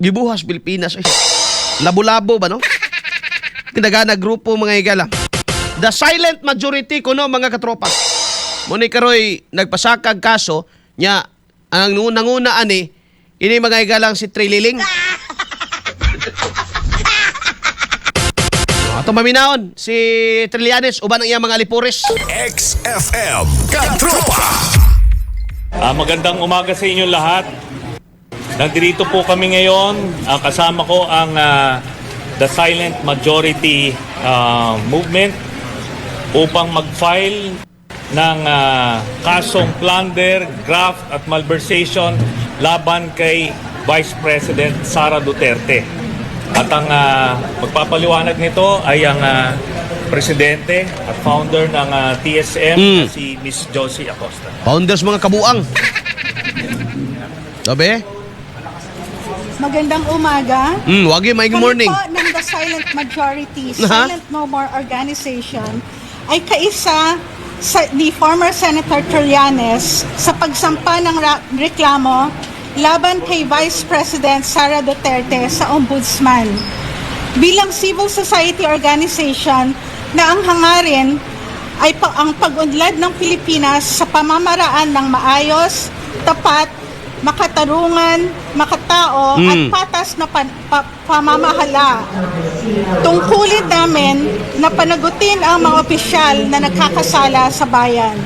Gibuhas Pilipinas. Ay, labo-labo ba, no? Kinagana grupo, mga higala. The silent majority kuno, mga katropa. Mao ni karoy nagpasakag kaso nya ang nanguna ani ini, mga higalang, si Trililing. Ato maminahon si Trillanes uban ang iyang mga alipores. XFM Katropa. Magandang umaga sa inyo lahat. Nandito po kami ngayon. Kasama ko ang The Silent Majority Movement upang mag-file ng kasong plunder, graft at malversation laban kay Vice President Sara Duterte. At ang magpapaliwanag nito ay ang presidente at founder ng TSM, si Miss Josie Acosta. Founders, mga kabuang. Sabi? Magandang umaga. Wagi may Kami morning. po ng The Silent Majority, Aha. Silent No More Organization, ay kaisa ni former Senator Trillanes sa pagsampa ng reklamo laban kay Vice President Sara Duterte sa Ombudsman. Bilang civil society organization na ang hangarin ay ang pag-unlad ng Pilipinas sa pamamaraan ng maayos, tapat, makatarungan, makatao at patas na pamamahala. Tungkulin namin na panagutin ang mga opisyal na nagkakasala sa bayan.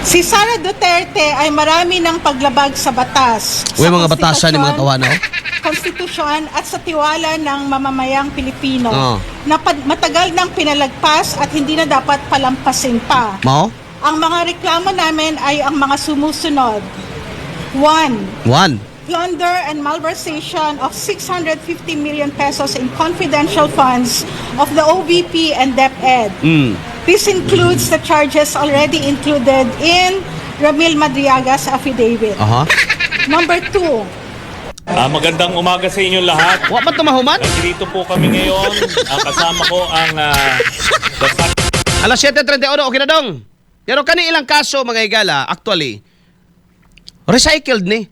Si Sara Duterte ay marami ng paglabag sa batas. Uy, sa mga batasan ni mga tawana, oh. konstitusyon at sa tiwala ng mamamayang Pilipino Oo. Na matagal nang pinalagpas at hindi na dapat palampasin pa. Mao? Ang mga reklamo namin ay ang mga sumusunod. 1. One. Plunder and malversation of 650 million pesos in confidential funds of the OVP and DepEd. This includes the charges already included in Ramil Madriaga's affidavit. Number 2, Magandang umaga sa inyo lahat. Wa pa tumahuman? Nandito po kami ngayon. Kasama ko ang the Alas 7:31, okay na dong. Pero kani ilang kaso, mga higala, actually, recycled ni.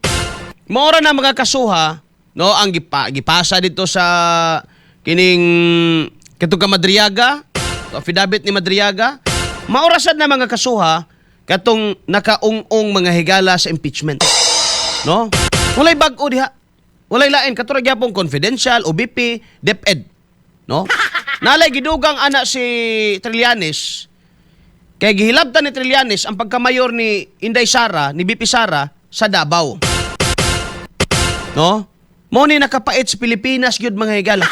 Mora na mga kasuha, no, ang gipasa dito sa kining katong ka Madriaga, affidavit ni Madriaga, maura sad na mga kasuha katong nakaung-ung, mga higala, sa impeachment. No? Walay bag-o diha. Walay lain kato ra gyapon confidential, OVP, DepEd. No? Nalay gidugang ana si Trillanes kay gihilabtan ni Trillanes ang pagkamayor ni Inday Sara, ni BP Sara sa Davao. No? Mo ni nakapait sa Pilipinas gyud, mga higala.